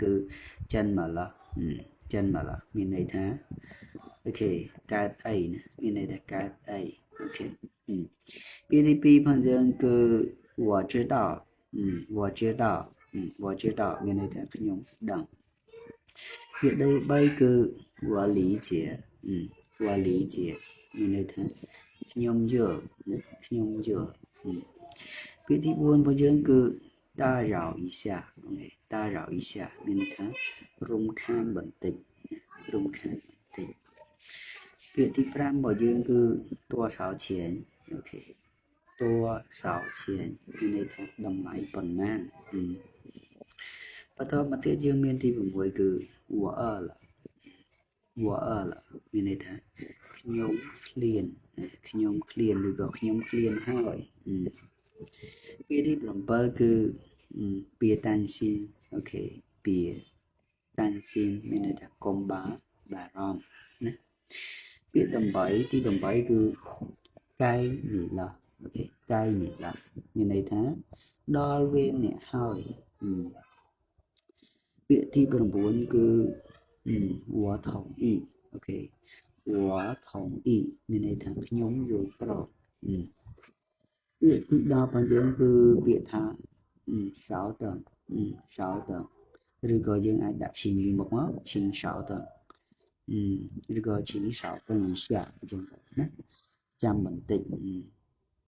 គឺចិនមកឡោះ ចិនមកឡោះ មានន័យថា អូខេ កើតអីណា មានន័យថាកើតអី។ អូខេ ពាក្យទី2ផងយើងគឺ 我知道 我知道 我知道 មានន័យថាខ្ញុំដឹង។ ពាក្យទី3គឺ 我理解 我理解 មានន័យថាខ្ញុំយល់ណា ខ្ញុំយល់។ ពាក្យទី4របស់យើងគឺ 打扰一下 អូខេ 打扰一下 មានន័យថារំខានបន្តិច រំខានបន្តិច។ ពាក្យទី5របស់យើងគឺ 多少钱 អូខេ 多少钱 មានន័យថាតម្លៃប៉ុន្មាន។ បន្តមកទៀតយើងមានទី6គឺ 我饿了 我饿了 មានន័យថាខ្ញុំឃ្លាន ខ្ញុំឃ្លាន ឬក៏ខ្ញុំឃ្លានហើយ។ ពាក្យទី7គឺ ពាតាន់ស៊ីន អូខេ ពាតាន់ស៊ីន មានន័យថាកុំបាបារម្ភណា។ ពាក្យ8 ទី8គឺ កៃនីឡោះ អូខេ កៃនីឡោះ មានន័យថាដល់វេនអ្នកហើយ។ ពាក្យទី9គឺ 我同意 អូខេ 我同意 មានន័យថាខ្ញុំយល់ព្រម។ ពាក្យទី10របស់យើងគឺពាក្យថា 稍等 稍等 ឬក៏យើងអាចដាក់ឈីងពីមុខមក ឈីង稍等 ឬក៏ឈីង稍等一下 អញ្ចឹងណា ចាំបន្តិច។